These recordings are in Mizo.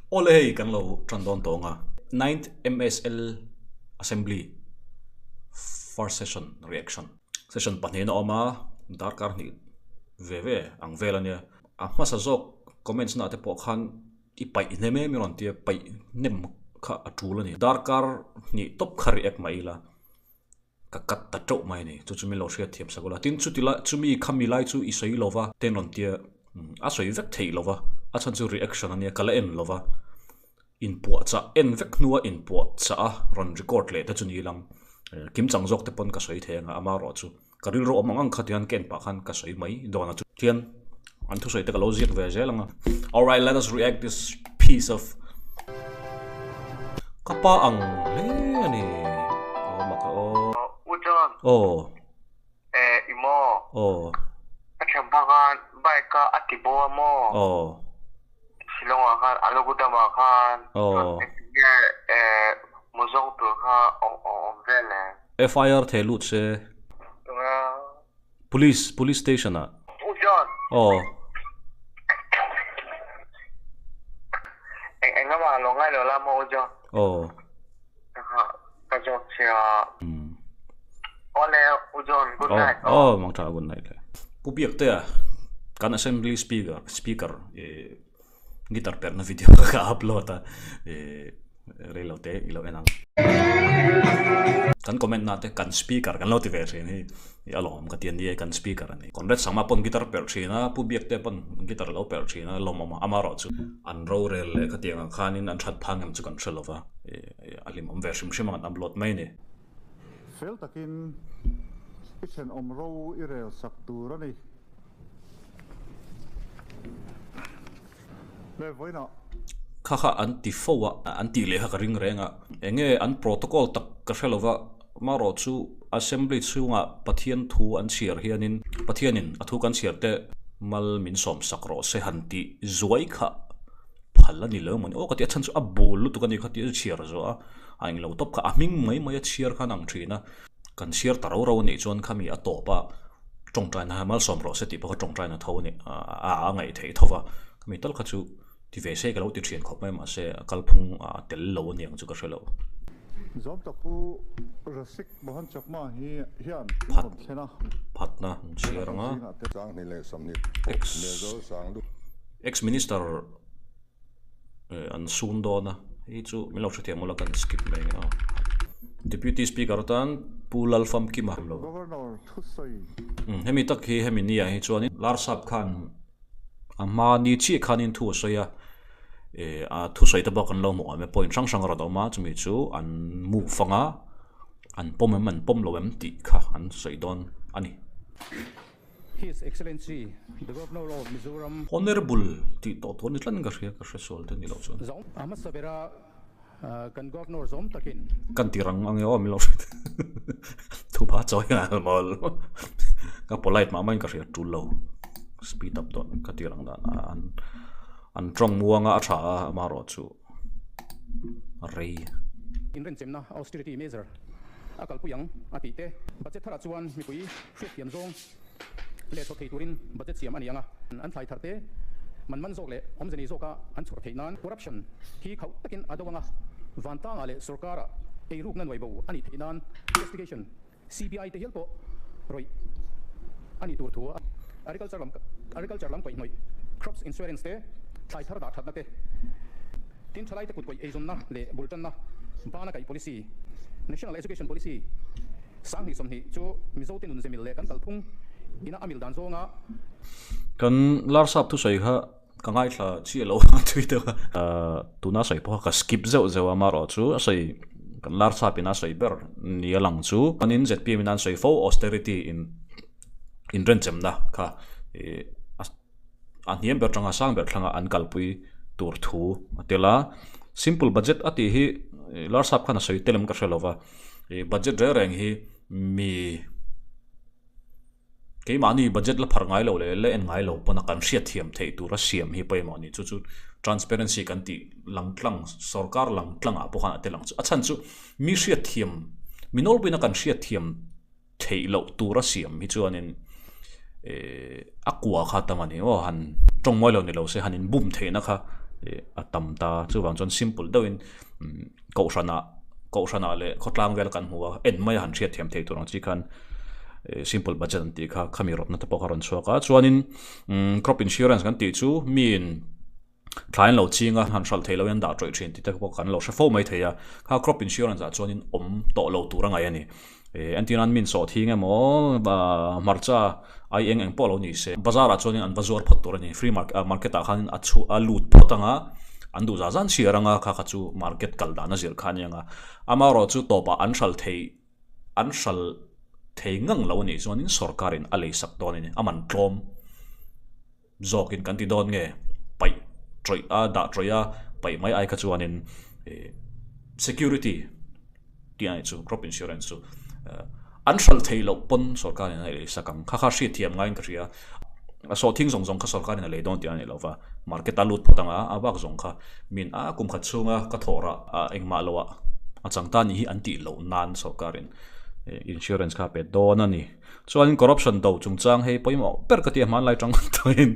Awle hei kan lo tan dawn tawng a, Ninth MSL Assembly First Session Reaction. Session pahnihin a awm a, darkar hnih ve ve ang vel a nia. A hmasa zawk comments na te pawh khan i paih hnem em i rawn tia, paih hnem kha a tul a ni. Darkar hnih tawp kha react mah ila. Ka cut ta teuh mai a ni. Chu chu min lo hriat thiam sak ula. Tin, chuti lai, chumi khami lai chu i sawi lo va, ten rawn tia, a sawi vek theih lo va, a chhan chu reaction a nia, ka la en lo va. Inpuah chah, en vek hnua inpuah chah a rawn record leh te chu ni lang. Kim chang zawk te pawn ka sawi thei anga, amaherawh chu ka rilru awm ang ang kha tihian ka en pah khan ka sawi mai dawn a. Chu tihian an thusawi te ka lo ziak ve zel ang a. Alright, let us react this piece of Ka pa ang hle a ni. Aw mak a aw. U John. Aw. Eh i maw? Aw. Ka thianpa khan bike a a ti bo a maw? Aw. Shillong ah khan Alugudam ah khan. Aw. Engtinge eh mu zawng tur kha awm vel le? FIR theh lut se. Tunge? Police police station ah. U John. Aw. Eng eng lamah lo ngai lo la maw U John. Aw. Ka ka zawk che a. Awle U John good night. Aw aw mang tha good night le. Pu Biaktea kan assembly speaker speaker eh Guitar perhna video kha ka upload a eh reilo te i lo en ang. Kan comment na te kan speaker kan lo ti ve thin hi i a lawm ka ti a ni e kan speaker a ni. Conrad Sangma pawn guitar perh thin a, Pu Biak te pawn guitar a lo perh thin a lawmawm a amaherawh chu an rorel leh khatiang ang khanin an that phang em chu kan hre lo va eh a hlimawm ve hrim hrim ang an upload mai a ni. Fel takin i thenawm ro i rel sak tur a ni. Kha kha an ti fo a, an tih leh kha ka ring reng a. Enge an protocol tak ka hre lo va, marawh chu Assembly chhungah Pathian thu an chhiar hianin Pathianin a thu kan chhiar te mal min sawm sak rawh se han tih zuai kha phal a ni lo emaw ni aw ka ti a, chhan chu a bul lutuk a ni kha tih a chhiar zawh a, a englo tawp kha a hming mai mai a chhiar khan ang thin a. Kan chhiar ta ro ro a nih chuan khami a tawp a tawngtaina hi malsawm rawh se tih pawh kha tawngtaina tho a ni a a ngaih theih tho va, khami tal kha chu ti ve se ka lo ti thian khawp mai mahse a kalphung a tel lo a niang chu ka hre lo. Zawm tak pu Rasik Mohan Chakma hi hian Phat phatna an chhiar ang a. Ex Ex Minister. an sun dawn a hei chu min lo hrethiam ula kan skip mai ang a Deputy Speaker atan Pu Lalfamkima hemi tak hi hemi ni ah hi chuanin Larsap khan a hma ni chiah khanin thu a sawi a eh a thusawi te pawh kan lo hmuh awm e point hrang hrang a rawn awm a chumi chu an move anga an pawm em an pawm lo em tih kha an sawi dawn a ni. His Excellency the Governor of Mizoram. Honourable tih tawh tur ni tlat in ka hria, ka hre sual te ni loh chuan. Zawm a hmasa bera kan Governor zawm takin. Kan ti rang ang e aw min lo hre thupa chawi nghal mawl ka polite mah mah in ka hria tul lo speed up dawn ka ti rang dan an an tawng muanga a tha a amaherawh chu a rei. Inrenchemna austerity measure a kalpui ang a tih te. Budget tharah chuan mipui hriatthiam zawng leh chhawr thei turin budget siam a ni ang a, an thlai thar te man man zawk leh awmze nei zawka an chhawr theih nan corruption hi khauh takin a do ang a, vantangah leh sorkarah eirukna nuai bo a nih theih nan investigation CBI te hial pawh rawih a nih tur thu a agriculture lam agriculture lam kaihhnawih crops insurance te thlai thar dah thatna te tin thalai te kut kawih eizawnna leh bul tanna bana kaih policy National Education Policy 2020 chu Mizo te nun zemil leh kan kalphung ina a mil dan zawnga Kan Larsap thusawi kha Ka ngaithla chiah lo a tui deuh a. Tuna sawi pawh kha ka skip zeuh zeuh a amaherawh chu a sawi kan lar chhap in a sawi ber ni a lang chu chuanin zpm in an sawi fo austerity in inrenchemna kha ih a hniam ber tanga sang ber thlanga an kalpui tur thu a tel a simple budget a tih hi lar sap khan a sawi tel em ka hre lo va ih budget reng reng hi mi. Keimahni budget la phar ngai lo leh la en ngai lo pawn a kan hriatthiam theih tura siam hi pawimawh a ni. Chu chu transparency kan tih lang tlang, sorkar lang tlangah pawh khan a tel ang chu. A chhan chu mi hriatthiam, mi nawlpuina kan hriatthiam theih loh tura siam hi chuanin eh a kua kha tam a ni aw, han tawng mawi lo ni lo se han inbum theihna kha. a tam ta. Chuvang chuan simple deuhin kohhranah kohhranah leh khawtlang vel kan hmu a, en mai a han hriat thiam thei tur ang chi khan simple budget an tih kha khami rawtna te pawh kha a rawn chhuak a. Chuanin crop insurance kan tih chu miin thlai an lo ching a, han hralh theih lohin an dah tawih thin tih te pawh kan lo hre fo mai thei a. Kha crop insurance ah chuanin awm tawh lo tur a ngaih a ni. Entir nan min sawh thing emaw hmarcha ai eng eng pawh lo ni se bazar ah chuanin an va zuar phawt tur a ni. Free market ah khanin a chhuah a lut phawt ang a, an duh zah zan chhiar ang a, kha kha chu market kal dan a zir kha a ni ang a. Amaherawhchu chu tawpah an hralh thei an hralh thei ngang lo a nih chuanin sorkarin a lei sak dawn a ni. A man tlawm zawkin kan ti dawn nge paih tawih a dah tawih a paih mai ai kha chuanin ih security tih a nih chu crop insurance chu an hralh theih loh pawn sorkar in a lei sak ang kha kha hriat thiam ngaiin ka hria a sawhthing zawng zawng kha sorkar in a lei dawn tih a nih loh va market a lut phawt ang a a bak zawng kha min a kum khat chhunga ka thawh rah a engmah loh ah a chang ta nih hi an tih loh nan sorkar in insurance kha a pe dawn a ni. Chuanin corruption do chungchang hei pawimawh ber ka ti a hmanlai tang tawhin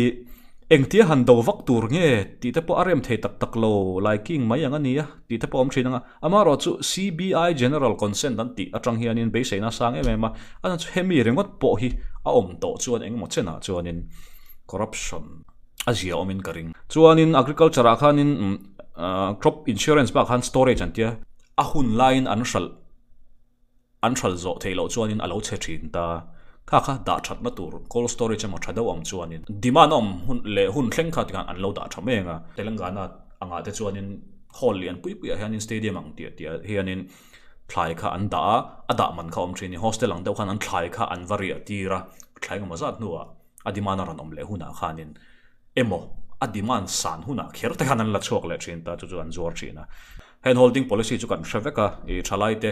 ih engtia han do vak tur nge tih te pawh a rem thei tak tak lo laiking mai ang a nia tih te pawh a awm thin ang a, amaherawh chu CBI General Consent an tih atang hianin beiseina a sang em em a, a chhan chu hemi ringawt pawh hi a awm tawh chuan engemaw chenah chuanin corruption a zia awmin ka ring. Chuanin agriculture ah khanin crop insurance bakah khan storage an tia a hun laiin an hralh. An hral zawh theih loh chuanin a lo chhe thin ta. Kha kha dah thatna tur cold storage emaw tha deuh awm chuanin demand a awm hun leh hun thleng kha tikhan an lo dah tha mai ang a. Telangana angah te chuanin hall lian pui puiah hianin stadium ang tih tih ah hianin thlai kha an dah a, a dah man kha a awm thin a ni. Hostel ang deuh khan an thlai kha an va riah tir a, thlai engemaw zat hnuah a demand a rawn awm leh hunah khanin emaw a demand san hunah kher te khan an la chhuak leh thin ta chu chu an zuar thin a. Hand holding policy chu kan hre vek a, ih thalaite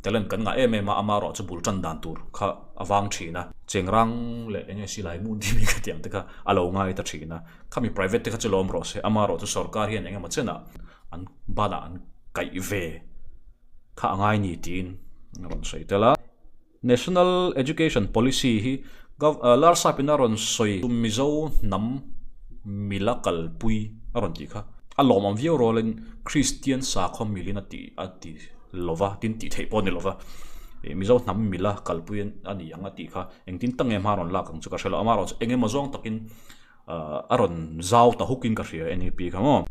talent kan ngah em em a, amaherawh chu bul tan dan tur kha a vang thin a. Chengrang leh eng nge silai mun tih mai ka tih ang te kha a lo ngai ta thin a, khami private te kha chu lawm rawh se, amaherawh chu sorkar hian eng emaw chenah an banah an kaih ve kha a ngai ni tiin a rawn sawi tel a. National Education Policy hi Larsap in a rawn sawi Mizo hnam mila kalpui a rawn tih kha. A lawmawm viau rualin Kristian sakhaw milin a tih a ti lova, tin tih theih pawh a ni lova. Mizo hnam mila kalpui a ni ang a tih kha engtin tak nge hma rawn lak ang chu ka hre lo. Amaherawhchu eng emaw zawng takin a rawn zau ta hukin ka hria NEP kha maw.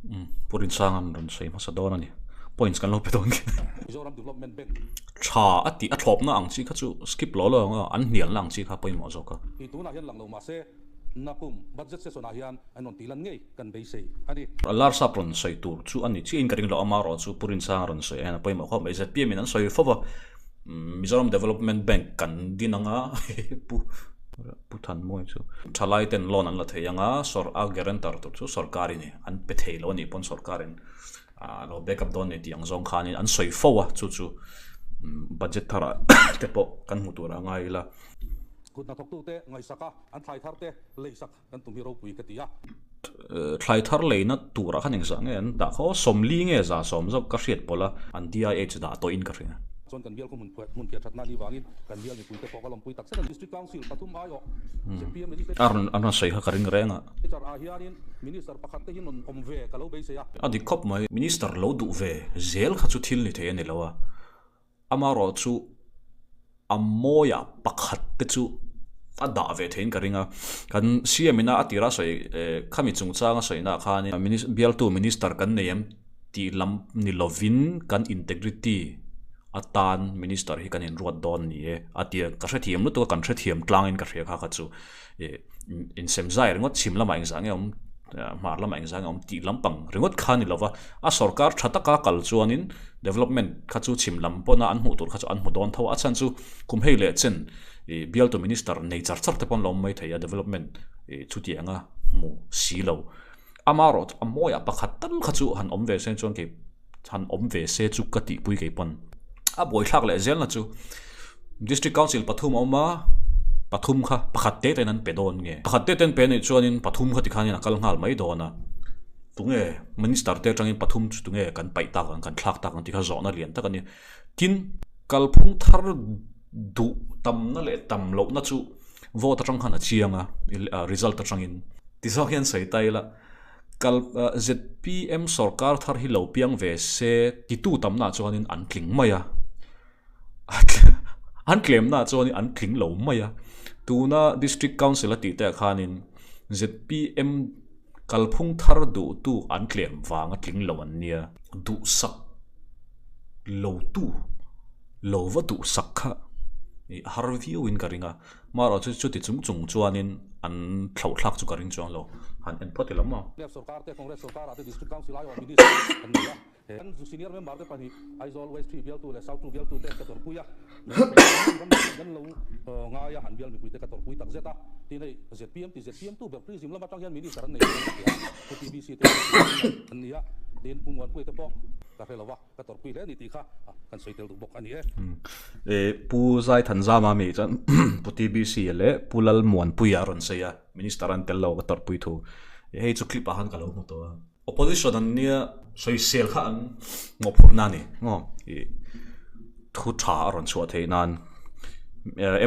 Pu Rinsanga an rawn sawi hmasa dawn a ni. Points kan lo pe dawn khi. Mizoram Development Bank. Tha a tih a thlawpna ang chi kha chu skip lo lo ang a, an hnialna ang chi kha pawimawh zawk a. Hi tunah hian lang lo mahse nakum budget session ah hian an rawn tih lan ngei kan beisei a ni. Larsap rawn sawi tur chu a ni chiahin ka ring lo, amaherawh chu Pu Rinsanga rawn sawi hian a pawimawh khawp mai. ZPM in an sawi fo va, Mizoram Development Bank kan din ang a, Pu. Pu Thanmuai chu thalai ten loan an la thei ang a, sawr a guarantor tur chu sawrkar in an pe thei lo a nih pawn sawrkar in a lo back up dawn a ni tih ang zawng khan in an sawi fo a, chu chu budget thar ah te pawh kan hmu tur a ngai ila. Kut hnathawktu te ngaihsak a, an thlai thar te leisak kan tum hi ropui ka ti a. Thlai thar leina turah khan engzah nge an dah khaw? 40 nge 100 zawk ka hriat pawlh a, an DIH dah tawhin ka hria. Chuan kan bial khaw hmun phuah hmun phiah thatna ni vangin kan bial mipuite pawh ka lawmpui tak zet a ni. District Council pathum aiawh zpm Legislature A rawn an rawn sawi kha ka ring reng a. ah hianin Minister pakhat te hi rawn awm ve ka lo beisei a. A dik khawp mai. Minister lo duh ve zel kha chu thil ni thei a ni lo a. Amaherawhchu a mawiah pakhat te chu a dah ve theiin ka ring a, kan CM ina a tira sawi khami chungchanga sawina ah khanin bialtu minister kan nei em tih lam ni lovin kan integrity atan minister hi kan inruat dawn ni e a ti a, ka hrethiam lutuk a, kan hrethiam tlangin ka hria kha kha chu. Insem zai ringawt chhim lamah engzah nge awm hmar lamah engzah nge awm tih lampang ringawt kha a ni lova, a sorkar tha taka kal chuanin development kha chu chhim lam pawna an hmuh tur kha chu an hmu dawn tho a, a chhan chu kum hei leh chen ih bialtu minister nei char char te pawh an lo awm mai thei a development ih chutianga hmu si lo amaherawh a mawiah pakhat tal kha chu han awm ve se chuan kei han awm ve se chu ka tihpui kei pawn a buaithlak leh zelna chu District Council pathum a awm a, pathum kha pakhat te ten an pe dawn nge? Pakhat te ten pe anih chuanin pathum kha tikhanin a kal nghal mai dawn a, tunge Minister te atangin pathum chu tunge kan paih tak ang, kan thlak tak ang tih kha zawhna lian tak a ni. Tin, kalphung thar duh tamna leh tam lohna chu vote atang khan a chiang a, result atangin. Ti zawk hian sawi ta ila. Kal ZPM sorkar thar hi lo piang ve se titu tamna chuanin an tling mai a. An tlemna chuanin an tling lo mai a. Tuna District Council a tih te ah khanin ZPM kalphung thar duhtu an tlem vanga tling lo an nia. Duhsak lotu lo va duhsak kha i har viauin ka ring a. Marawh chu chuti chung chung chuanin an thlauhthlak chu ka ring chuang lo. Han en phawt ila maw? Left sorkar te, Congress sorkar ah te District Council aiawh Minister an ni a. Kan senior member te pahnih Aizawl West 3 bialtu leh South 2 bialtu te ka tawrhpui a. Ram kan lo ngai a, an bial mipui te ka tawrhpui tak zet a. Tin hei zpm ti zpm tu ber Prism lam atang hian Minister an nei dawn a ti a. Pu TBC te an ni a. Tin Pu Muanpuia te pawh ka hre lo va. Ka tawrhpui hle a ni tih kha kan sawi tel duh bawk a ni e. Pu Zaithanzama mi chuan Pu TBC leh Pu Lalmuanpuia a rawn sawi a, Minister an tel lo ka tawrhpui thu. Hei chu clip ah khan ka lo hmu tawh a. Opposition an nia sawisel kha an mawhphurhna a ni maw? Thu tha a rawn chhuah theih nan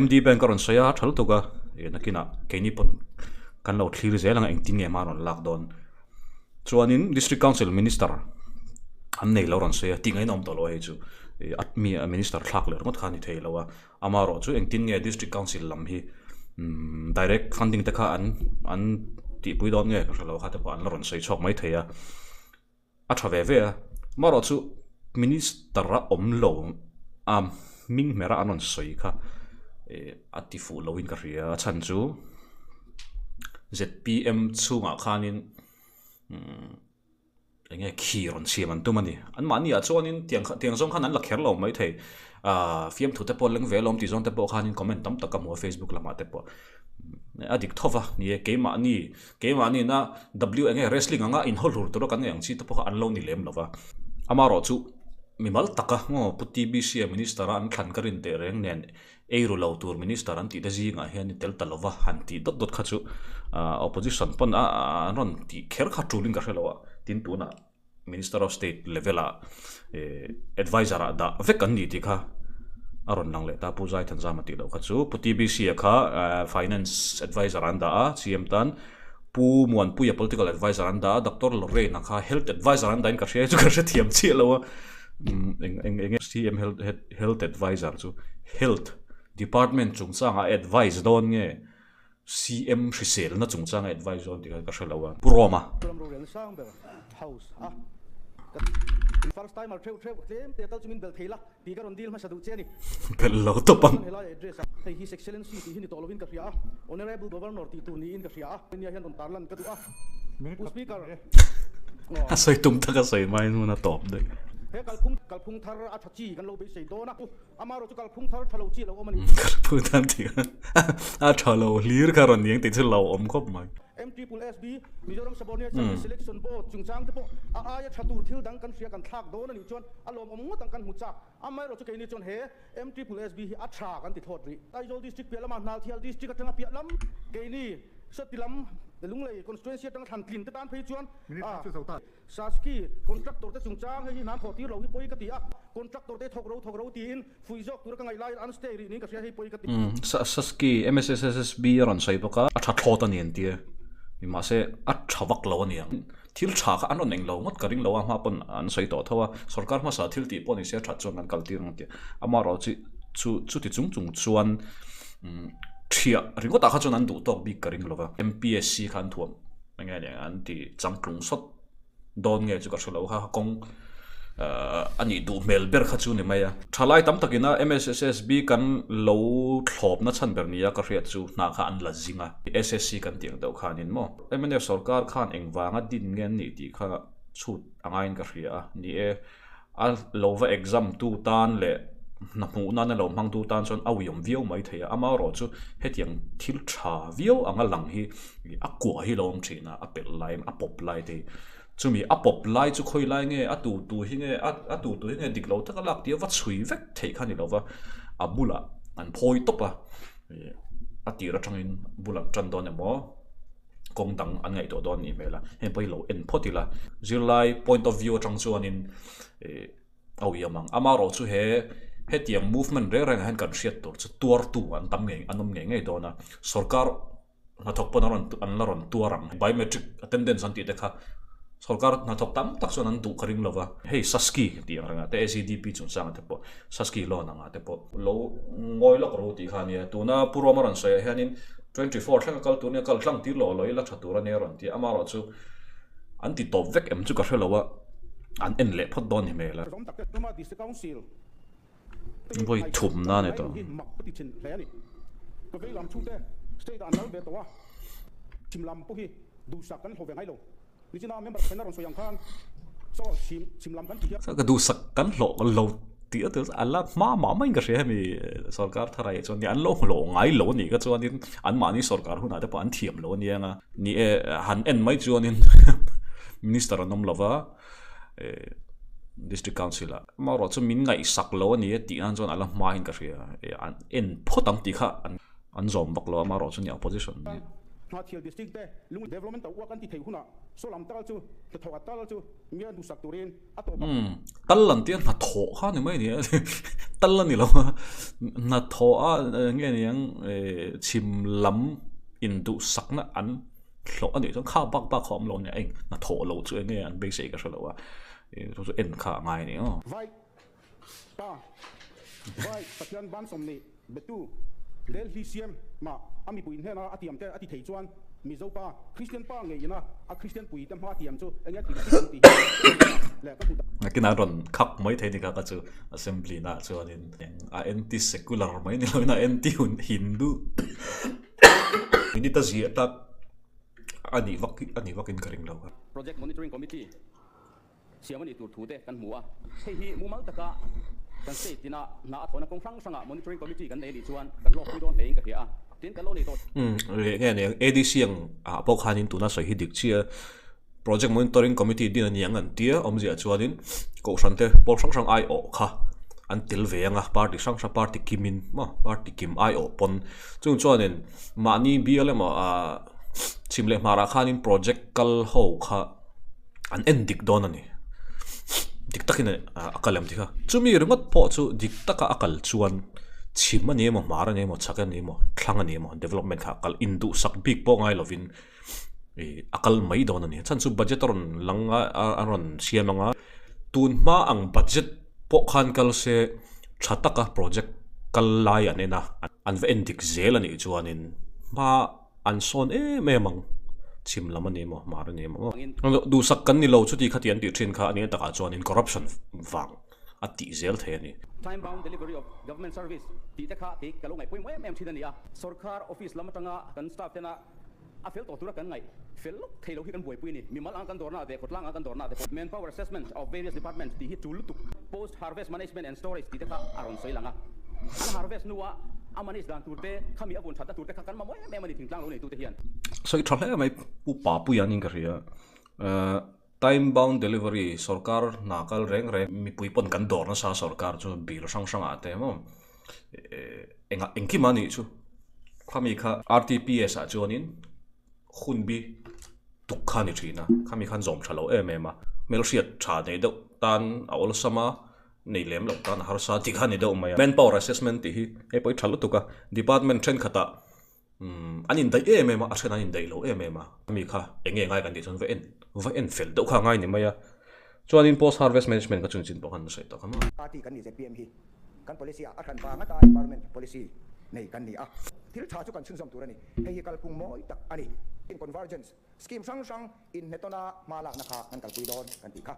MD Bank a rawn sawi a, tha lutuk a, nakinah keini pawn kan lo thlir zel ang a engtin nge hma a rawn lak dawn. Chuanin District Council Minister an nei lo rawn sawi a, tih ngaihna awm tawh lo a hei chu mi Minister thlak leh ringawt kha a ni thei lo a, amaherawh chu engtin nge District Council lam hi direct funding te kha an an tihpui dawn nge ka hre lo kha te pawh an la rawn sawi chhuak mai thei a, a tha ve ve a, amaherawh chu Minister a awm lo a hming hmera an rawn sawi kha a ti fuh loin ka hria a chhan chu. Zpm chhungah khanin eng nge khi rawn siam an tum a ni. Anmahni ah chuanin tiang kha tiang zawng khan an la kher lo mai thei. Ahh fiamthu te pawh leng ve alawm tih zawng te pawh khanin comment tam tak ka hmu a facebook lamah te pawh. A dik tho va ni e keimahni keimahni na W eng nge wrestling anga inhaw hlur tura kan ngaih ang chi te pawh kha an lo ni lem lo va. Amaherawhchu mimal taka maw Pu TBC a minister a an thlan ka rin teh reng nen Ei ru lo tur minister an tihte zingah hian i tel ta lova han tih dawt dawt kha chu opposition pawn a an rawn tih kher kha tulin ka hre lo a, tin tunah minister of state level ah adviser ah dah vek an ni tih kha a rawn lang leh ta Pu Zaithanzama tih loh kha chu Pu TBC a kha finance adviser an dah a CM tan Pu Muanpuia political adviser an dah a Doctor Lorraine a kha health adviser an dahin ka hria chu ka hrethiam chiah lo a eng eng eng CM health Health Adviser chu Health Department chungchanga a advise dawn nge CM hriselna chungchanga a advise dawn tih kha ka hre lo a. Pu Roma. Ram rorelna sang ber House a ka first timer theuh theuh tlem te tal chu min belh thei la tih ka rawn deal hmasa duh che a ni. Belh lo tawp ang. Helai address a hei His Excellency tih hi ni tawh lovin ka hria a, Honourable Governor tih tur niin ka hria a, nia hian rawn tarlan ka duh a. Pu Speaker. A sawi tum tak a sawi mai hmun a tawp daih. He kalphung kalphung thar a tha chi kan lo beisei dawn a, amaherawh chu kalphung thar tha lo chi a lo awm a ni. Kalphung thar tih kha a tha lo hlir kha rawn niang tih chu lo awm khawp mai. MSSB, Mizoram Subordinate Service Selection Board chungchang te pawh a aia tha tur thil dang kan hria kan thlak dawn a nih chuan a lawmawm ngawt ang kan hmu chak. Amaherawh chu keini chuan he MSSB hi a tha kan ti thlawt rih. Aizawl District piah lamah Hnalthial District atanga piah lam keini Sawti lam Lunglei Constituency atanga thlan tlin te tan phei chuan a Saski Contractor te chungchang hei hi hnan thawh tir lo hi pawi ka ti a, Contractor te thawk ro thawk ro tiin fuih zawk tura ka ngaih laiin an stay rih niin ka hria hei pawi ka ti. Saski MSSSB a rawn sawi bawk a, a tha thlawt a ni an tia, mahse a tha vak lo a ni ang. Thil tha kha an rawn eng lo ngawt ka ring lo a, hma pawn an sawi tawh tho a, sorkar hmasa thil tih pawh ni se a that chuan kan kal tir ang tih amaherawh chu chu chuti chung chung chuan thiah ringawt ah kha chuan an duh tawk bik ka ring lo va, MPSC kha an thuam eng nge an ti changtlung sawt dawn nge chu ka hre lo kha kawng a nih duh hmel ber kha chu ni mai a. Thalai tam takin a MSSSB kan lo thlawpna chhan ber nia ka hriat chu hna kha an la zing a, SSC kan tih ang deuh khanin maw. Mnf sorkar khan engvanga din nge an nih tih kha chhut a ngaiin ka hria a, ni e, a lo va exam tu tan leh hna hmuh nana lo hmang tu tan chuan a uiawm viau mai thei a, amaherawh chu hetiang thil tha viau anga lang hi a kuah hi lo awm thin a, a pelh lai a pawp lai te hi, chumi a pawp lai chu khawi lai nge a tu tu hi nge a tu tu hi nge dik lo taka lak tih a va chhui vek theih kha ni lo va, a bulah an phawi tawp a, a tir atangin bul an tan dawn emaw. kawng dang an ngaihtuah dawn anih hmel a, heng pawh hi lo en phawt ila zirlai point of view atang chuanin ih a uiam ang amaherawh chu he hetiang movement reng rengah hian kan hriat tur chu tuartu an tam ngei an awm ngei ngei dawn a sorkar. Hnathawk pawn a rawn an la rawn tuar ang. Biometric attendance an tih te kha sorkar hnathawk tam tak chuan an duh ka ring lo va. Hei Saski tih ang rengah te ACDP chungchangah te pawh Saski loan angah te pawh lo ngawi lawk ru tih kha a nia. Tuna Pu Roma rawn sawiah hianin 24 thlenga kal tur nia kal tlang tir lo lo ila tha tur a nia rawn ti a. Amaherawhchu an ti tawp vek em chu ka hre lo a, an en leh phawt dawn ni hmel a. Vawi thumna a ni tawh. Ka duhsak kan hlawh lo tih a tel a la hma mah maiin ka hria hemi sorkar thar ah hi chuan an lo hlawh ngai lo a nih kha chuanin anmahni sorkar hunah te pawh an thiam lo a nia nga ni e han en mai chuanin minister an awm lo va. District Council ah amaherawh chu min ngaihsak lo a ni e tih nan chuan a la hmain ka hria e an en phawt ang tih kha an zawm vak lo a amaherawh chu ni opposition a nia. Hnahthial District te lung development a uak an ti thei hunah saw lam tal chu hnathawh a tal chu nge duhsak turin a tawp ang. Umm tal an tia hnathawh kha ni mai a ni a tal a ni lo a hnathawh a nge niang chhim lam induhsakna an hlawh a nih chuan kha bak bak kha awm lo nia eng hnathawh lo chu eng nge an beisei ka hre lo a chu chu en kha a ngai a ni aw. Vai pa vai Pathian bansawm nih betu Delhi siam mah a mipui hnena a tiam te a ti thei chuan Mizo pa Kristian pa ngei ina a Kristian pui te hma tiam chu enge thil chi ang tih hi leh ka hmu ta. Nakinah rawn khak mai thei ni kha ka chu assembly na chuanin a anti secular mai ni loin a anti Hindu. Minute a ziah tak a nih vak a nih vakin ka ring lo a. Project Monitoring Committee siam a nih tur thu te kan hmu a, hei hi mumal taka kan state tina hna a thawhna kawng hrang hrangah Monitoring Committee kan nei a nih chuan kan hlawkpui dawn hlein ka hria a, tin kan lo nei tawh. Umm nge nia ADC ang ah pawh khanin tuna sawi hi dik chiah a, Project Monitoring Committee din a ni ang an tia awmzia chuanin Kohhran te pawl hrang hrang aiawh kha an tel ve ang a, party hrang hrang party kimin maw party kim aiawh pawn chung chuanin mahni bial emaw ah chhim leh hmarah khanin project kal ho kha an en dik dawn a ni dik takin a kal em tih kha chumi ringawt pawh chu dik taka a kal chuan chhim a ni emaw hmar a ni emaw chhak a ni emaw thlang a ni emaw development kha a kal induhsak bik pawh ngai lovin. Ih a kal mai dawn a ni. Chhan chu budget a rawn lang a a rawn siam ang a, tun hma ang budget pawh khan kal se tha taka project kal lai an en a, an va en dik zel a nih chuanin hma an sawn em em ang. Chhim lam a ni emaw hmar a ni emaw. Duhsak kan ni lo chuti khati an tih thin kha a nia takah chuanin corruption vang a tih zel thei a ni. Time bound delivery of government service tih te kha kei ka lo ngaih pawimawh em em thin a ni a, sorkar office lam atanga kan staff tena A fel tawh tura kan ngaih fel lawk thei lo hi kan buaipui a ni. Mimal ang kan dawrna te, khawtlang ang kan dawrna te pawh Manpower Assessment of various departments tih hi tul lutuk. Post Harvest Management and Storage tih te kha a rawn sawi lang a. An harvest hnua a manage dan tur te, khami a vun thatna tur te kha kan mamawh em em a ni thingtlang lo neitute hian. Sawi tha hle mai Pu Papuia aniin ka hria. Time bound delivery sorkar hna kal reng reng mipui pawn kan dawr nasa sorkar chu bill hrang hrang ah te emaw engah engkim a nih chu khami kha RTPS ah chuanin hun bi tuk kha a ni thin a khami khan zawm tha lo em em a hmelhriat tha nei deuh tan a awlsam a nei lem loh tan a harsa tih kha a ni deuh mai a manpower assessment tih hi hei pawh hi tha lutuk a department thenkhatah Umm an indaih em em a, a then an indaih lo em em a. Mi kha eng nge ngai kan tih chuan va en va en fel deuh kha ngai ni mai a. Chuanin post harvest management ka chungchin pawh khan sawi tawh kha maw. Party kan ni zpm hi kan policy ah a hran vang ata environment policy nei kan ni a. Thil tha chu kan chhunzawm tur a ni. Hei hi kalphung mawi tak a ni. In convergence scheme hrang hrang inhnetawna hma lakna kha kan kalpui dawn kan tih kha.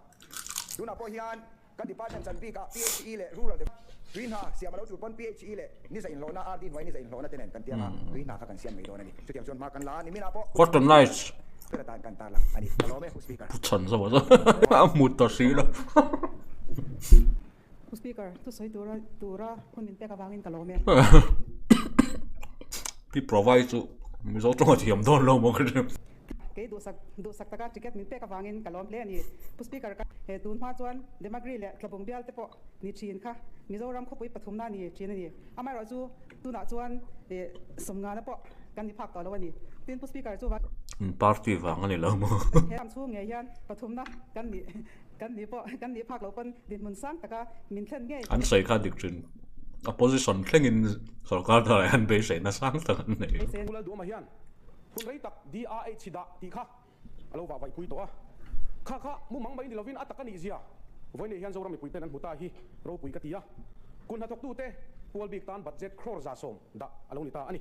Tunah pawh hian Kan department chan bikah PHE leh Rural Development tui hna siam a lo tul pawn PHE leh ni za inhlawhna, RD hnuai ni za inhlawhna te nen kan tiang a, tui hna kha kan siam mai dawn a ni. Chutiang chuan hma kan la a, niminah pawh What a nice. Ber atan kan tarlang a ni. Ka lawm e, Pu Speaker. Pu chhan zo a zo a hmu ta si lo. Pu Speaker, thusawi tura tura hun min pek avangin ka lawm e. Pi Provide chu Mizo tawnga thiam dawn lo maw ka ti. Kei duhsak duhsak taka ticket min pek avangin ka lawm hle a ni. Pu Speaker ka he tun hma chuan Demagri leh Tlabung bial te pawh ni thin kha Mizoram khawpui pathumna ni thin a ni. Amaherawh chu tunah chuan sawmngana pawh kan ni phak tawh lo a ni. Tin Pu Speaker chu van. Party vang a ni lo maw? He ram chhung ngei hian pathumna kan nih kan nih pawh kan nih phak lo pawn dinhmun sang taka min thlen ngei. An sawi kha dik thin. Opposition thlengin sorkar dawrah hian beiseina sang tak an nei. Pu Lalduhawma hian. Hun rei tak DRH dah tih kha a lo vah vaihpui tawh a. Kha kha mumang mai ni lovin a tak a nih zia vawiin hian Zoram mipui ten an hmu ta hi ropui ka ti a. Kun hnathawktute pual bik tan budget crore 110 dah a lo ni ta a ni.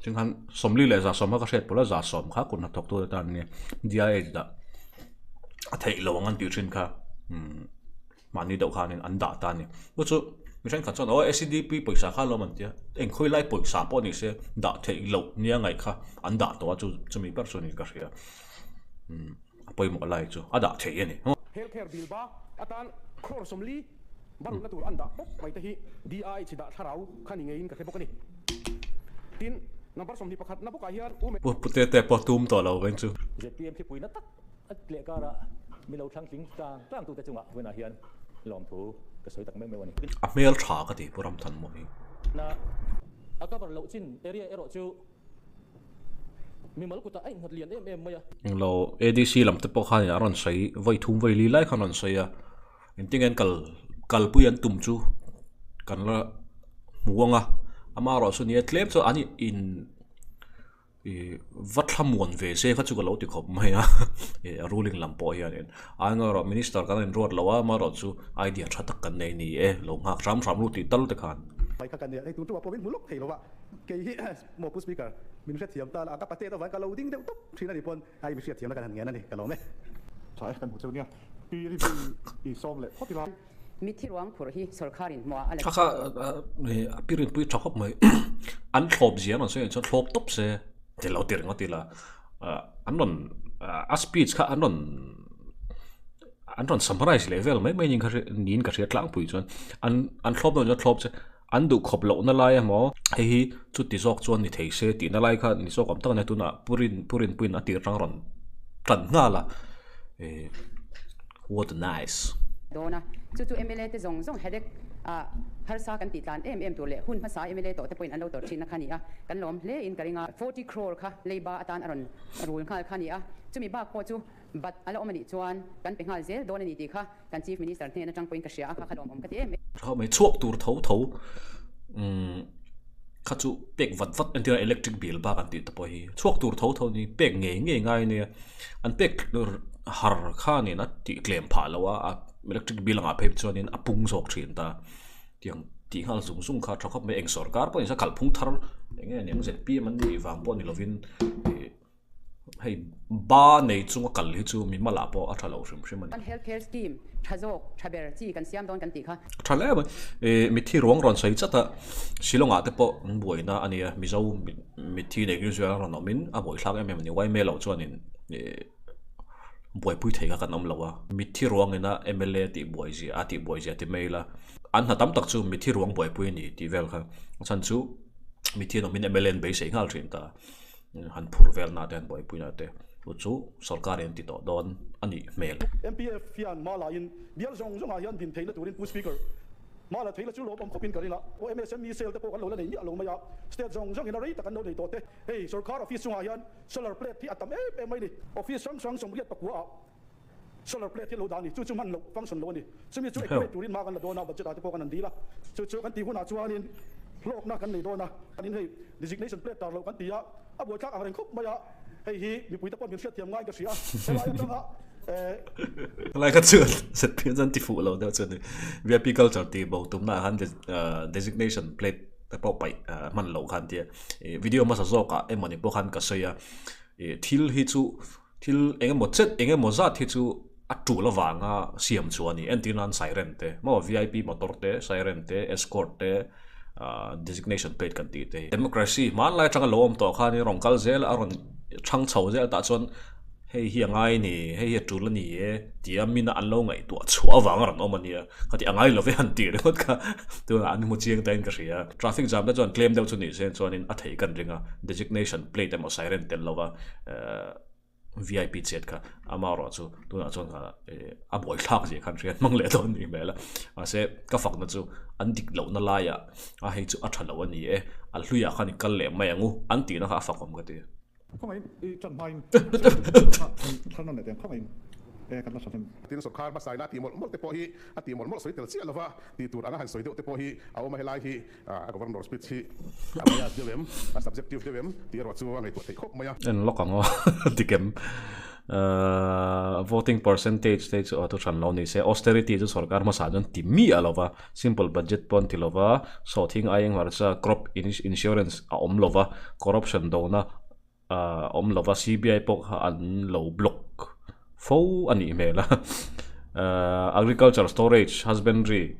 Chungkhan 40 leh 110 kha ka hriat pawlh a, 110 kha kun hnathawktute tan nge DRH dah a theih lo ang an tih thin kha. Mahni deuh khanin an dah ta a ni. Chu chu mi thenkhat chuan aw SEDP pawisa kha alawm an ti a, eng khawi lai pawisa pawh ni se dah theih loh nia ngaih kha an dah tawh a chu chumi ber chu niin ka hria. Umm a pawimawh lai chu a dah theih a ni. Health care bill ba atan crore 40 barulna tur an dah bawk mai te hi DI chi dah thlarau kha ni ngeiin ka hre bawk a ni. Tin, number 21 na bawkah hian u. Pu Putete pawh tum tawh lo veng chu. ZPM thlipuina tak A leh karah mi lo thlang tling tlang tlang tute chungah vawiinah hian lawmthu ka sawi tak meuh meuh a ni. A hmel tha ka ti Pu Ramthanmawh hi. Na a cover loh chin area erawh chu mimal kutah a innghat lian em em mai a. Englo ADC lam te pawh khanin a rawn sawi vawi thum vawi li lai khan a rawn sawi a, engtin nge an kal kalpui an tum chu kan la hmu ang a, amaherawh chu nia tlem chu an in. Ih va thlamuan ve se kha chu ka lo ti khawp mai a ih a ruling lam pawh hianin a eng erawh minister kan inruat lo a amaherawh chu idea tha tak kan nei ni e lo nghak hram hram ru tih tal te khan. Mai kha ka nia hei tun ṭuah pawh min hmu lawk thei lo va kei hi maw Pu Speaker min hrethiam ta la a ka pate avang ka lo ding deuh tawp thin a ni pawn a i mi hriatthiamna kan han ngen a ni ka lawm e. Tha e kan hmu cheu nia Pi Rivi i sawm leh phawt ila. Mithi ruang phurh hi sawrkharin hmuah a la Kha kha a pirin pui tha khawp mai. An thlawp zia an rawn sawi ang chuan thlawp tawp se ti lo ti ringawt ila an rawn a speech kha an rawn an rawn summarize leh vel mai mai niin ka hria niin ka hria tlangpui chuan an an thlawp dawn chuan thlawp se an duh khawp lohna lai emaw hei hi chuti zawk chuan ni thei se tihna lai kha ni zawk awm tak a nia tunah purin purin puiin a tir atang rawn tan nghal a eh. What a nice. Dawn a, chu chu mla te zawng zawng headache ah harsa kan tih tlan em em tur leh hun hmasa mla tawh te pawhin an lo tawrh thin na kha ni a, kan lawm hle in ka ring a. 40 crore kha leiba atan a rawn rul nghal kha ni a, chumi bak pawh chu bat a la awm a nih chuan kan pe nghal zel dawn a ni tih kha kan Chief Minister hnen atang pawhin ka hria a, kha kha lawmawm ka ti em em. Tha mai chhuak tur tho tho umm kha chu pek vat vat entir a electric bill bak an tih te pawh hi chhuak tur tho tho ni pek ngei ngei ngai ania. An pek har khanin a tih tlem phah loh a, a electric bill angah phei chuanin a pung zawk thin ta. Tiang tih nghal zung zung kha tha khawp mai, eng sawrkar pawh ni se kalphung thar eng nge aniang zpm an nih vang pawh ni lovin ih hei ba nei chunga kal hi chu mi malah pawh a tha lo hrim hrim a ni. Kan health care scheme tha zawk tha ber chi kan siam dawn kan tih kha. Tha hle mai, ih mitthi ruang rawn sawi chat a, Shillong ah te pawh an buaina a nia, Mizo Mitthi leh Israel an rawn awmin a buaithlak em em a ni. Yma loh chuanin buaipui thei kha kan awm lo a. Mitthi ruangin a mla tih buai zia a tih buai zia ti mai ila an hna tam tak chu mitthi ruang buaipui a ni tih vel kha a chhan chu mitthi an awmin mla an beisei nghal thin ta. Han phur vel na te han buaipui na te chu chu sorkar in an ti tawh dawn a nih hmel. MPF hian hma laiin bial zawng zawngah hian din theihna turin Pu Speaker Hmala theihna chu lawmawm khawpin ka ring a, aw MSME sale te pawh kan lo la nei miah lo mai a, state zawng zawngin a rei tak an lo nei tawh te. Hei sorkar office chungah hian solar plate hi a tam em em mai ni. Office hrang hrang 84 ah solar plate hi a lo dah a ni, chu chu hman loh, function loh a ni. Chumi chu activate turin hma kan la dawn a, budget ah te pawh kan han dil a, chu chu kan tih hunah chuanin hlawkna kan nei dawn a. Anin hei designation plate tar loh kan ti a, a buaithlak ang reng khawp mai a, hei hi mipuite pawh min hriatthiam ngaiin ka hria a, helai atanga Helai kha chuan ZPM chuan ti fuh lo deuh chuan VIP culture tih bo tumna ah khan designation plate te pawh paih hman loh khan tia video hmasa zawkah emawni pawh khan ka sawi a, thil hi chu thil eng emaw chet eng emaw zat hi chu a tul avanga siam chu a ni entir nan siren te maw VIP motor te siren te escort te designation plate kan tih te hi democracy hmanlai atanga lo awm tawh khanin rawn kal zel a rawn chhang chho zel tah chuan hei hi a ngai a ni hei hi a tul a ni e tia mina an lo ngaihtuah chhuah avang a rawn awm a nia ka tih a ngai lo ve han tih ringawt kha tunah an hmu chiang ta in ka hria traffic jam te chuan tlem deuh chu ni se chuanin a theih kan ring a designation plate emaw siren tel lova VIP chet kha amaherawh chu tunah chuan kha a buai thlak zia khan hriat hmang leh dawn ni hmel a mahse ka fakna chu an dik lohna laiah a hei chu a tha lo a ni e a hluiah khan i kal leh mai ang u an tihna kha a fakawm ka ti. Khawngaihin i tan hmain thlan nawn leh teng khawngaihin. E kan la hran em? Tin, sawrkar hmasaina a tih mawlh mawlh te pawh hi a tih mawlh mawlh sawi tel chiah lova tih tur anga han sawi deuh te pawh hi a awm a, helai hi a Governor speech hi a bias deuh em, a subjective deuh em tih erawh chu a ngaihtuah theih khawp mai a. En lawk ang aw tikem voting percentage te chu thu hran lo ni se austerity chu sawrkar hmasa chuan ti miah lova simple budget pawh an ti lova sawhthing aieng hmarcha crop insurance a awm lova corruption dona awm lova C_B_I pawh kha an lo block fo a nih hmel a agriculture storage husbandry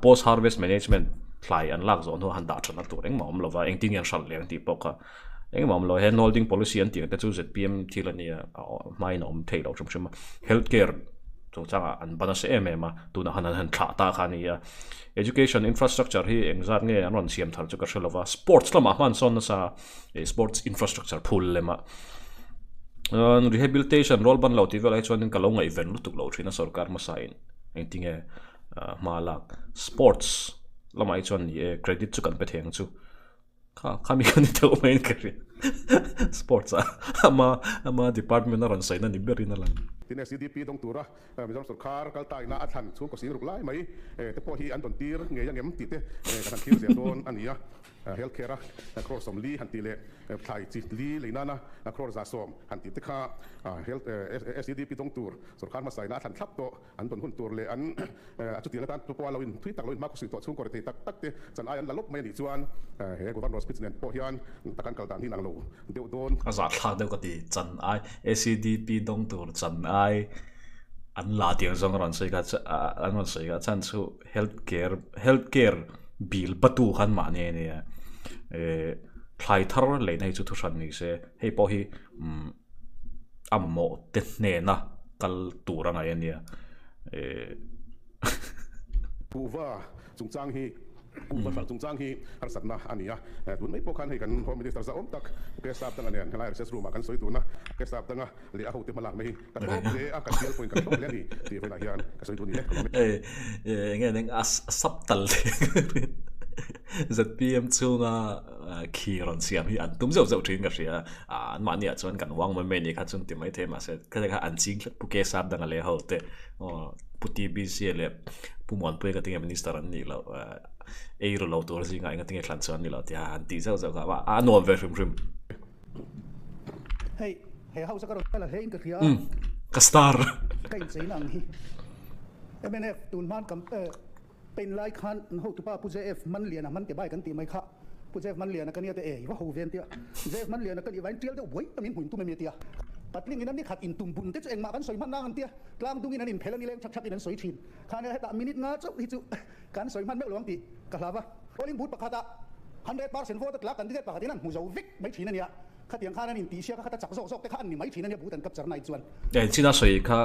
post harvest management thlai an lak zawh hnuah han dah thatna tur engmah awm lova engtin nge an hralh leh ang tih pawh kha engmah awm lo hand holding policy an tih ang te chu Z_P_M thil a nia hmain a awm thei lo hrim hrim a health care chungchangah an ban nasa em em a tunah khan an han thlah ta kha a ni a. Education infrastructure hi engzat nge an rawn siam thar chu ka hre lova, sports lamah hman sawn nasa sports infrastructure phul lema rehabilitation role ban lo tih velah hi chuanin ka lo ngaihven lutuk lo thin a sorkar hmasa in engtinge hma lak sports lamah hi chuan ni e credit chu kan pe thei ang chu. Kha khami kha ni deuh mai in ka hria sports ah ama ama department a rawn sawi na ni ber in a lang. Tin SEDP dawng tura Mizoram sorkar kal taina a thlan chhungkaw sing ruk lai mai te pawh hi an dawn tir ngei angem tih te kan han thlir zel dawn a ni a. Health care a crore 40 han tih leh thlai chi li lei nana crore 110 han tih te kha health SEDP dawng tur sorkar hmasaina a thlan thlap tawh. An tawn hun tur leh an a chutiang atan tu pawh a lo in thui tak lo in hma khawsih tawh chhungkaw rethei tak tak te chan ai an la lawp mai a nih chuan he Governor speech nen pawh hian tak an kal dan hi in ang lo deuh dawn. A zahthlak deuh ka ti, chan ai ACDP dawng tur chan ai an la tiang zawng a rawn sawi kha an rawn sawi kha chhan chu health care health care bill batu khan mahni a nia thlai thar leina hi chu thuhran ni se hei pawh hi umm. a mamawh te hnena kal tur a ngaih a nia eh. Kuhva chungchang hi Kuhva hralh chungchang hi harsatna a ni a, tun mai pawh khan hei kan Home Minister zahawm tak Ke Sap Danga nen helai recess room ah kan sawi tun a, Ke Sap Danga leh a hote hmalakna hi ka thlawp hle a, kan bial pawhin kan thlawp hle a ni tih vawiinah hian ka sawi duh a ni e. Ka lawm e. Eng nge eng a sap tal ZPM chhunga khi rawn siam hi an tum zeuh zeuh thin ka hria. An mahni ah chuan kan uang mai mai ni kha chuan ti mai thei mahse khati kha an ching tlat Pu Kesap danga leh ho te aw Pu TBC leh Pu Muanpuia ka tinge minister an nih loh ei ru lo tur zingah enga tinge thlan chuan ni loh tia han tih zeuh zeuh kha a nuam ve hrim hrim. Hei he house a ka rawn kal a hle in ka hria a. Ka star. Ka incheina ang hi mnf tun hman kam Pain lai khan an hotupa Pu JF Manliana hman te bai kan tih mai kha. Pu JF Manliana ka nia te e, i va ho ve an tia. JF Manliana ka nih vangin tial deuh buai tamin hmuin tum em i a tia. Patling in an ni khat in tum bun te chu engmah kan sawi hman nang an tia. Tlang dung in an inphel a ni leng thak thak in an sawi thin. Kha nia hetah minute nga chauh hi chu kan sawi hman meuh lo ang tih ka hlau va. Polling booth pakhat ah 100% vote a tla candidate pakhat in an hmu zo vek mai thin a nia. Khatiang khan an intih hria kha khata chak zawk zawk te kha an ni mai thin a nia but an capture nai chuan. China sawi kha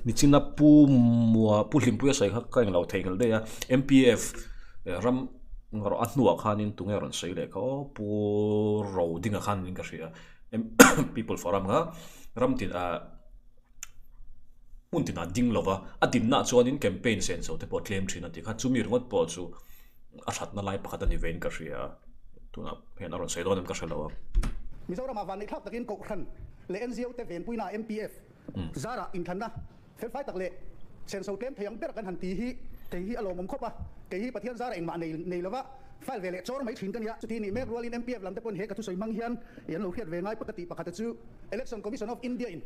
nichina Pu Mua Pu Hlimpuia sawi kha ka englo theihnghilh daih a MPF ram rawh a hnuah khanin tunge rawn sawi leh kha aw Pu Rodinga khan in ka hria People Forum kha ram tin ah hmun tinah ding lova a dinna chuanin campaign senso te pawh tlem thin a tih kha chumi ringawt pawh chu a thatna lai pakhat a ni vein ka hria a, tunah hian a rawn sawi dawn em ka hre lo a. Mizoramah vanneihthlak takin Kohhran leh NGO te venpuina MPF zarah inthlanna felfai tak leh senso tlem thei ang ber kan han ti hi kei hi a lawmawm khawp a, kei hi Pathian zarah engmah nei nei lova file ve leh chawr mai thin ka nia. Chuti nih mek rualin MPF lam te pawn he ka thusawi hmang hian an lo hriat ve ngai ka tih pakhat a chu Election Commission of India in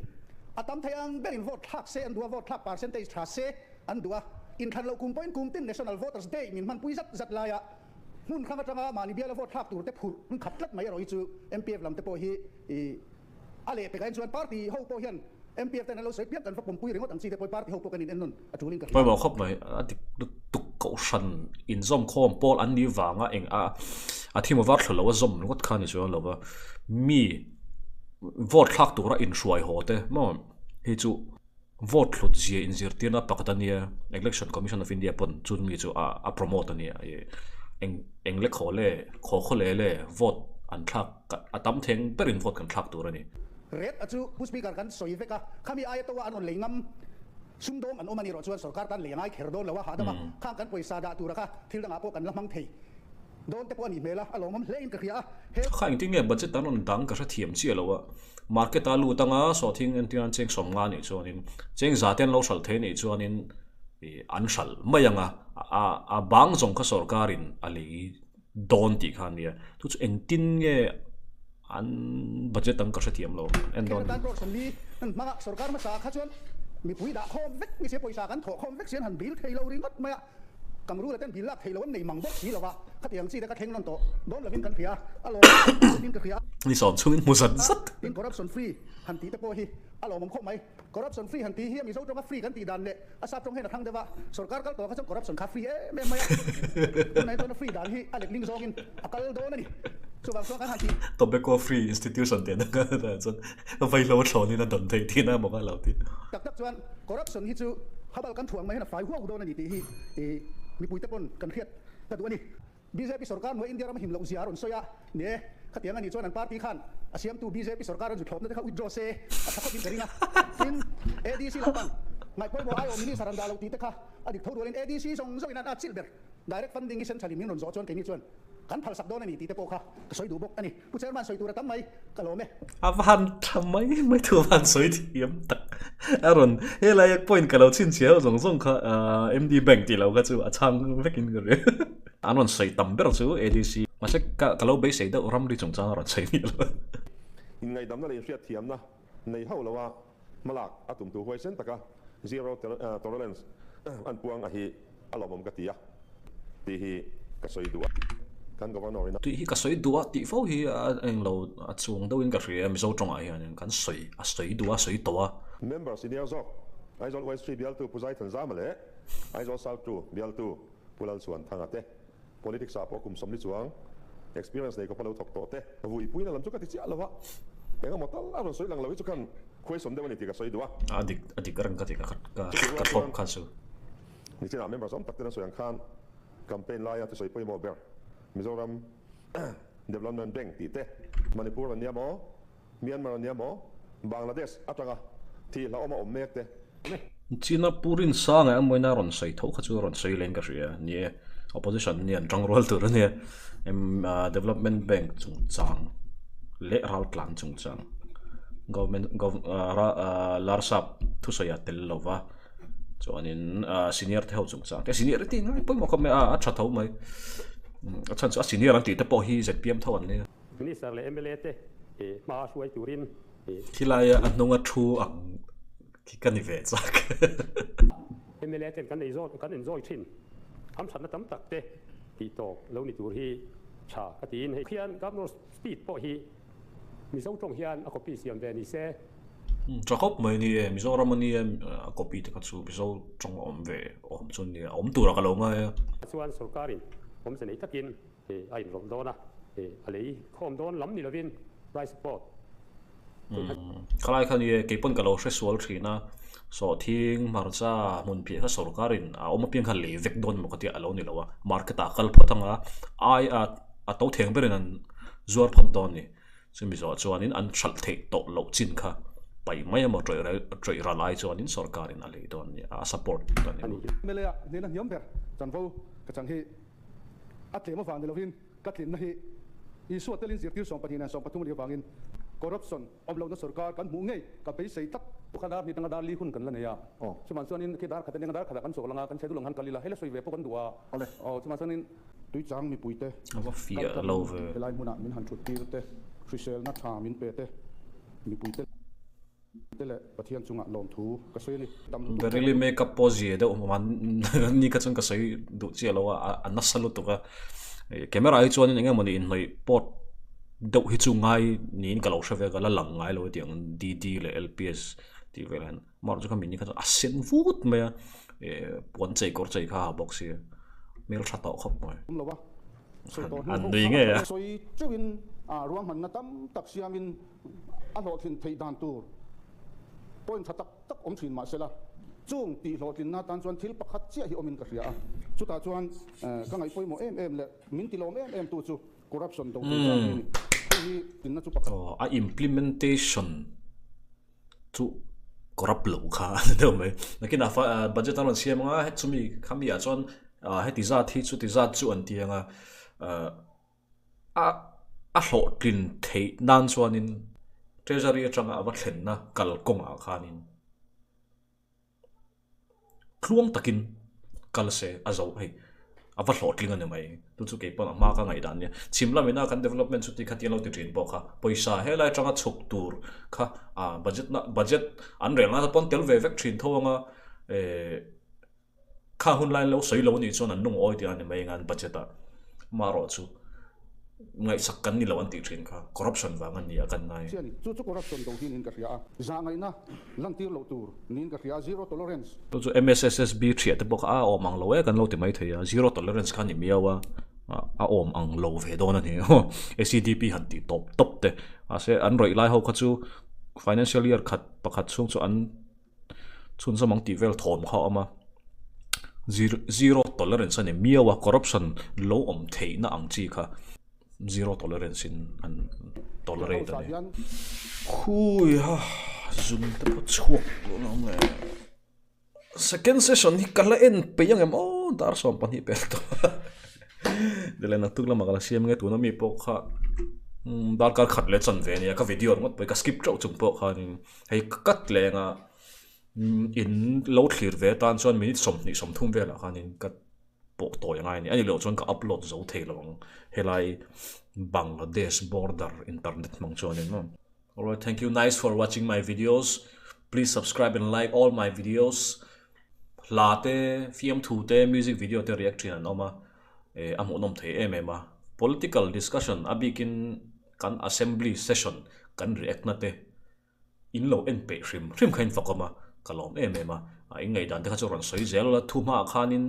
a tam thei ang berin vote thlak se an duh a, vote thlak percentage tha se An duh a, inthlan loh kum pawhin kum tin National Voters Day min hmanpui zat zat laia hmun hrang atanga mahni biala vote thlak tur te phurh an khat tlat mai erawh hi chu MPF lam te pawh hi a leh pekah hian chuan party ho pawh hian MPF ten an lo sawi piang kan va pawmpui ringawt ang chi te pawh hi party ho pawh kan in ennawn a tul in ka hria. Pawimawh khawp mai, a dik lutuk kohhran inzawm khawm pawl an nih vanga eng a a thim a var thla lo a zawm ringawt kha ni chuang lo va, mi vote thlak tura inhruai haw te maw hi chu. Vote hlut zia inzirtirna pakhat a nia, Election Commission of India pawn chun mi chu a promote a nia, eng eng le khaw le, khaw khaw le le vote an thlak a tam theng berin vote kan thlak tur a ni. Ret a chu Pu Speaker kan sawi vek a, khami aia to a an rawn lei ngam sumdawng an awm a ni rawh chuan sorkar tan lei a ngai kher dawn lo a, hahdam a, khang kan pawisa dah tura kha thil dangah pawh kan la hmang thei. Dawn te pawh a nih hmel a, a lawmawm hle in ka hria a, he. Kha engtin nge budget an rawn dang ka hrethiam chiah lo a, market a lut anga sawhthing entir an cheng 50 nih chuanin cheng za te an lo hralh thei nih chuanin ih an hralh mai anga a a bang zawng kha sawrkarin a lei dawn tih kha a nia, chu chu engtin nge an budget ang ka hrethiam lo en dawn. Kher atan pawh 40 an hmang a, sawrkar hmasa kha chuan mipui dah khawm vek ni se pawisa kan thawh khawm vek si an han bil thei lo ringawt mai a. Kamrula ten bill lak theih loh an nei mang bawk si lova, khatiang chi te ka thleng nawn tawh dawn lovin kan hria a lawm in ka hria. Ni sawm chungin hmu zat zat. Tin corruption free han tih te pawh hi a lawmawm khawp mai. Corruption free han tih hi a Mizo tawnga free kan tih dan leh a sap tawng hian a thlang deuh a, sorkar kal tawh kha chuan corruption kha free em em mai a, tunah chuan a free dan hi a letling zawngin a kal dawn a ni. Chuvang chuan kan han tih. Tobacco free institution tih an ang chuan vaihlo thlawnin a dawn theih tihna emaw kha a lo ti. Tak tak chuan corruption hi chu Habal kan thuang mai hian a fai huau dawn a ni tih hi mipuite pawn kan hriat ka duh a ni. Bjp sorkar hnuai India rama him loh zia a rawn sawi a, ni e, khatiang a nih chuan an party khan a siamtu bjp sorkar an zu thlawpna te kha withdraw se a tha khawpin ka ring a. Tin, ADC lampang ngaihpawimawh aiawh minister an dah loh tih te kha a dik tho rualin ADC zawng zawngin an atchilh ber. Direct funding hi central in min rawn zawh chuan keini chuan kan phalsak dawn a ni tih te pawh kha ka sawi duh bawk a ni. Pu Chairman sawi tur a tam mai, ka lawm e. A va han tha mai mai thu a va han sawi thiam tak. A rawn helaia point ka lo chhinchhiah ho zawng zawng kha MD Bank tih loh kha chu a chhang vekin ka ria. An rawn sawi tam ber chu ADC. Mahse ka ka lo beisei deuh ramri chungchang a rawn sawi miah lo. Inngaihdamna leh inhriatthiamna nei hauh loa hmalak a tum tu huaisen taka zero tolerance an puang a hi a lawmawm ka ti a tih hi ka sawi duh a, kan Governor in a. Tih hi ka sawi duh a tih fo hi a englo a chuang deuhin ka hria Mizo tawngah hianin kan sawi a sawi duh a sawi tawh a. Member senior zawk Aizawl West 3 bialtu Pu Zaithanzama leh Aizawl South 2 bialtu Pu Lalchhuanthanga te Politics ah pawh kum 40 chuang experience nei khawpa lo thawk tawh te. Vuipuina lam chu ka ti chiah lo a, eng emaw tal a rawn sawi lang lo hi chu khan khuaisawm deuh a ni tih ka sawi duh a. A dik a dik reng ka ti ka ka ka thlawp kha chu. Nichinah members awm tak ten an sawi ang khan campaign laia thusawi pawimawh ber Mizoram Development Bank tih te, Manipur an nia maw, Myanmar an nia maw, Bangladesh atanga thih hlauhawm a awm mek te. China Pu Rinsanga emawina rawn sawi tho kha chu rawn sawi leng ka hria ni e, opposition nia an tang rual tur a nia, Development Bank chungchang leh raltlan chungchang government larsap thusawi a tel lova chuanin senior te ho chungchang te senior te ngai pawimawh khawp mai a a tha tho mai a chhan chu a senior an tih te pawh hi zpm tho an nia. Minister leh mla te hma hruai turin. Khilaia a hnunga thu ang khi ka ni ve chak. Mla ten kan eizawn kan enjoy thin hamthatna tam tak te tih tawp lo ni tur hi tha ka tiin hei khian Governor speech pawh hi Mizo tawng hian a copy siam ve ni se. Tha khawp mai ni e, Mizoram a nia a copy te kha chu Mizo tawng a awm ve awm chu nia awm tura ka lo ngai a. Chuan sorkarin awmze nei takin a inrawlh dawn a, a lei khawm dawn lam ni lovin price support Khalai kha ni e, keipawn ka lo hre sual thin a, sawhthing, hmarcha, hmun piah kha sorkarin a awm apiang kha lei vek dawn emaw ka tia a lo ni lo a, market ah kal phawt anga ai a a to theng berin an zuar phawt dawn ni, chumi zawh chuanin an hralh theih tawh loh chin kha paih mai emaw tawih ral ai chuanin sorkarin a lei dawn ni, a support dawn ni. Mla hnena hniam ber chanvo ka chang hi A tlem avang ni lovin ka tlinna hi Isua telin zirtir 12 nen 13 a nih avangin corruption awm lohna sorkar kan hmuh ngei ka beisei tlat. Kha dar hnih tanga dar li hun kan la nei a, chuvang chuanin khi dar khat ania dar khatah kan chawk lang a, kan schedule ang khan kal ila, hei la sawi ve pawh kan duh a, chuvang chuanin. Tuichang mipuite A va fiah kal lo tlang ve. helai hmunah min han thut tir te, hriselna tha min pe te, mipuite. Te leh Pathian chungah lawmthu ka sawi a ni. Tam lutuk pawh. Verily makeup pawh zia deuh man ni kha chuan ka sawi duh chiah lo a, a nasa lutuk a. Camera hi chuanin eng emawni inhnawih pawt deuh hi chu ngai niin ka lo hre ve ka la lang ngai lo hetiang DD leh LPS tih vel hian. Amaherawhchu chu kha mi ni kha chuan a sen vut mai a, puan chei kawr chei kha a ha bawk sia, hmel tha tawh khawp mai. Awm lo a, sawi tawh hnu An ho nui kha ngei a. sawi teuhin ruahmanna tam tak siamin A hlawhtlin theih dan tur point tha tak tak awm thin mah sela, chung tih hlawhtlinna atan chuan thil pakhat chiah hi awmin ka hria a. Chutah chuan ka ngaih pawimawh em em leh min tilawm em em tu chu corruption do tur chuan hi a ni. Hei hi tlinna chu pakhat. Aw, a implementation chu corrupt lo kha a ni deuh mai. Nakinah budget an rawn siam anga, chumi khami ah chuan heti zat hi chuti zat chu an ti anga. A a hlawhtlin theih nan chuanin Treasury atanga a va thlenna kalkawngah khanin tluang takin kal se a zo hei a va hlawhtling a ni mai. Chu chu kei pawn a hma ka ngaihdan ania. Chhim lamina kan development chu ti kha ti an lo ti thin pawh kha pawisa helai atanga chhuk tur kha ah budget na budget an rel nana pawn tel ve vek thin tho anga eh Kha hun lai lo sawi lo anih chuan an lungawi tih a ni mai eng a an budget ah amaherawh chu ngaihsak kan ni lo an tih thin kha corruption vang a ni a kan ngai. Chian chu chu corruption do hi niin ka hria a, zahngaihna lantir loh tur niin ka hria a, zero tolerance. Chu chu MSSSB thiah te pawh kha a awm ang lo e kan lo ti mai thei a, zero tolerance kha a ni miau a, a awm ang lo ve dawn a ni ACDP han tih tawp tawp te mahse an rawih lai ho kha chu financial year khat pakhat chhung chu an chhunzawm ang tih vel thawm kha a awm a zero tolerance a ni miau a corruption lo awm theihna ang chi kha zero tolerance in an tolerate a ni. Khuiha zun te pawh chhuak tawh lo ang e second session hi ka la en peih ang em aw dar 12 pel tawh Dele naktuk lamah ka la siam nge tuna mi pawh kha darkar khat leh chanve a nia ka video ringawt pawh hi ka skip teuh chung pawh khanin hei ka cut leh anga in lo thlir ve atan chuan minute 20 30 velah khanin ka pawh tawi angai a ni a ni loh chuan ka upload zo thei lo ang helai Bangladesh border internet hmang chuanin maw. Alright thank you nice for watching my videos please subscribe and like all my videos. Hla te, fiamthu te, music video te react thin an awm a, eh a hmuhnawm thei em em a. Political discussion a bikin kan assembly session kan react na te in lo en peih hrim hrim kha in fakawm a, ka lawm em em a. A in ngaihdan te kha chu rawn sawi zel la, thu hmaah khanin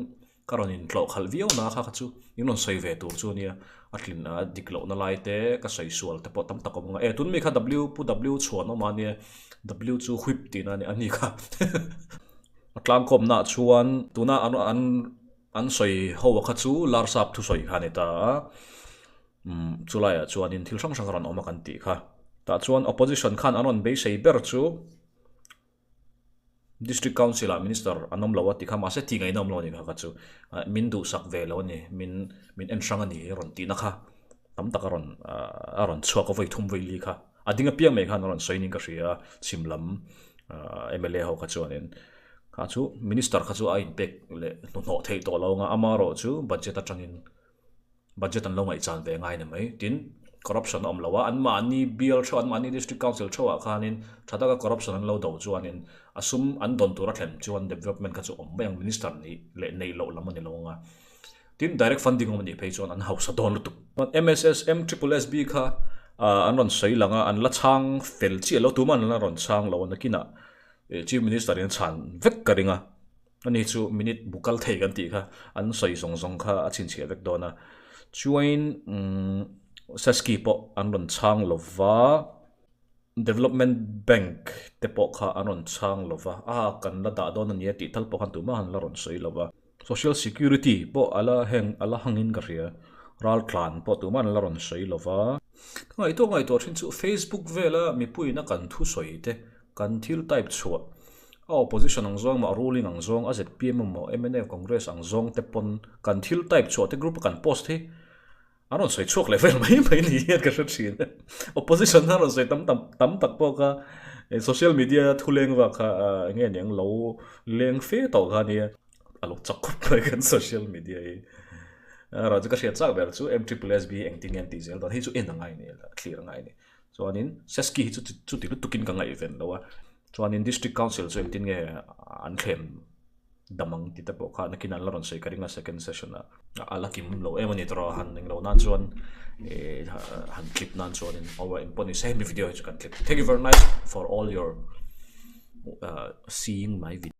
ka rawn intlawh khalh viau na kha kha chu in rawn sawi ve tur chu ania, a tlin a dik lohna lai te ka sawi sual te pawh tam tak awm ang a, eh tun mi kha W pu W chhuan awm a nia, W chu whip tihna a nia a ni kha. A tlangkawmnaah chuan tuna an an an sawi ho kha chu Larsap thusawi kha a ni ta a, umm chulaiah chuanin thil hrang hrang a rawn awm a kan tih kha. Tah chuan opposition khan an rawn beisei ber chu District Council ah Minister an awm lo a tih kha mahse tih ngaihna awm lo a ni kha kha chu min duhsak ve lo a ni min min en hrang a ni rawn tihna kha tam tak a rawn a rawn chhuak a vawi thum vawi li kha a ding apiang mai khan a rawn sawi niin ka hria a chhim lam mla ho kha chuanin kha chu Minister kha chu a inpek leh hnuhnawh theih tawh lo anga amaherawh chu budget atangin budget an lo ngaihchan ve ngai a ni mai. Tin, corruption a awm lo a, anmahni bial theuh, anmahni district council theuhah khanin tha taka corruption an lo do chuanin a sum an dawn tur a thlen chuan development kha chu awm mai ang, minister nih leh neih loh lam a ni lo ang a. Tin, direct funding awm a nih phei chuan an hausa dawn lutuk. MSSM triple SB kha an rawn sawi lang a, an la chhang fel chiah lo, tumah an la rawn chhang lo a, nakinah Chief Minister in a chhan vek ka ring a. Ani chu minute bu kal thei kan tih kha an sawi zawng zawng kha a chhinchhiah vek dawn a. Chuain umm Sasky pawh an rawn chhang lo va, Development Bank te pawh kha an rawn chhang lo va, a kan la dah dawn a nia tih tal pawh khan tumah han la rawn sawi lo va. Social Security pawh a la heng a la hangin ka hria, raltlan pawh tumah an la rawn sawi lo va. Ka ngaihtuah ngaihtuah thin chu Facebook vela mipuiin a kan thusawi te Kan thil type chhuah a opposition ang zawng mah ruling ang zawng a zpm emaw mnf congress ang zawng te pawn kan thil type chhuah te group a kan post hi an rawn sawi chhuak leh vel mai mai ni hian ka hre thin opposition a rawn sawi tam tam tam tak pawh kha social media thu leng vak kha enge niang lo leng fe tawh kha nia a lo chak khawp mai kan social media hi erawh chu ka hriat chak ber chu msssb engtin nge an tih zel dawn hei chu en a ngai ni thlir a ngai ni. Chuanin Sesky hi chu chuti lutukin ka ngaihven lo a, chuanin District Council chu engtin nge an thlem dam ang tih te pawh kha nakin an la rawn sawi ka ring a second session ah a la kim lo em a ni tawh han englo nan chuan eh han clip nan chuanin aw eng pawh ni se hemi video hi chu kan clip. Thank you very much for all your seeing my video.